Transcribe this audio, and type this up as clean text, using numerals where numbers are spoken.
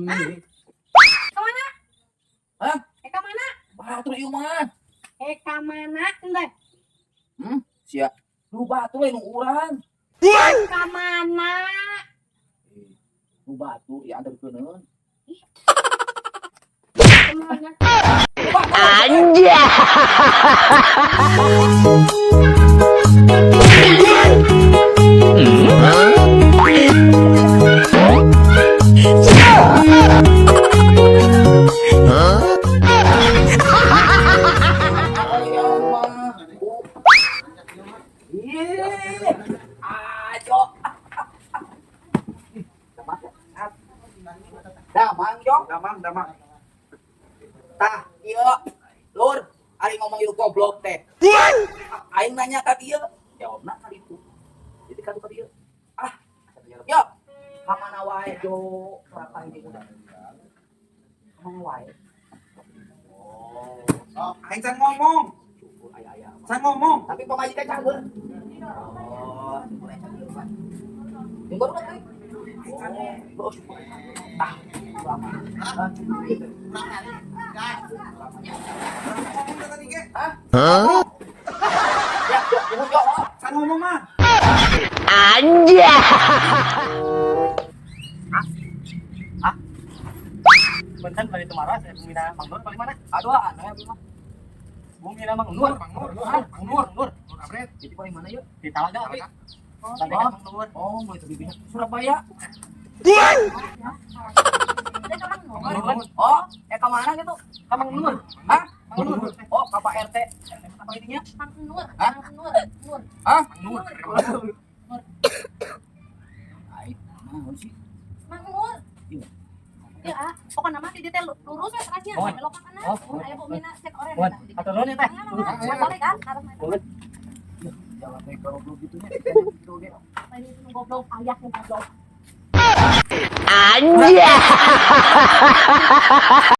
Kami. Kemana? Hah? Eh, kemana? Batur ieu mah. Eh, kemana? Enggak. Sia. Nu batur lain nu urang. Kemana? Eh, nu batur ya anterkeuneun. Kemana? Anjay. Ih, ajo. Damang, Jo. Damang, damang. Tah, iya. Lur, ari ngomong ieu goblok teh. Aing nanya ka dieu, jawabna ka ditu. Jadi ka dieu. Ah, yo. Ka mana wae, Jo? Berapa ini udah? Ka mana wae? Oh, Aing can ngomong. syukur aya-aya. Can ngomong. Tapi pamajikan cager. Oh, syukur aya cager, Pak. Yang baru kan, oh, syukur. Tah, lama. Hah? Ngomong tadi ge. Hah? Ya, ya, tunggu, Jo. Can ngomong mah. Anjay. Punten bari tumaros ya bumina Mang Nur paling mana? Aduh, aneh abi mah. Bumina Mang Nur. Mang Nur, Mang Nur, Nur. Nur Abret. Jadi paling mana yuk? Di Talaga abi. Oh, Santekan Mang Nur. oh, mau itu bibinya Surabaya. Mang Nur. Oh, eh ke mana gitu? Ka Mang Nur. Hah? Mang Nur. Oh, ke Pak RT. Apa ininya? Mang Nur. Hah? Mang Nur. Nur. Hah? Mang Nur. Nur. Ai, naon sih? Mang Nur. Iya. Ya, ah, pokoknya mah di teh lurus we terasnya, Oh. belok ke kanan. Oh. Aya bumina cek oren. Buat atur nuhun ya teh. Boleh kan? Harus Boleh. Jangan kayak goblok gitu nya. Gitu ge. Lain itu goblok, ayah nu goblok. Anjay.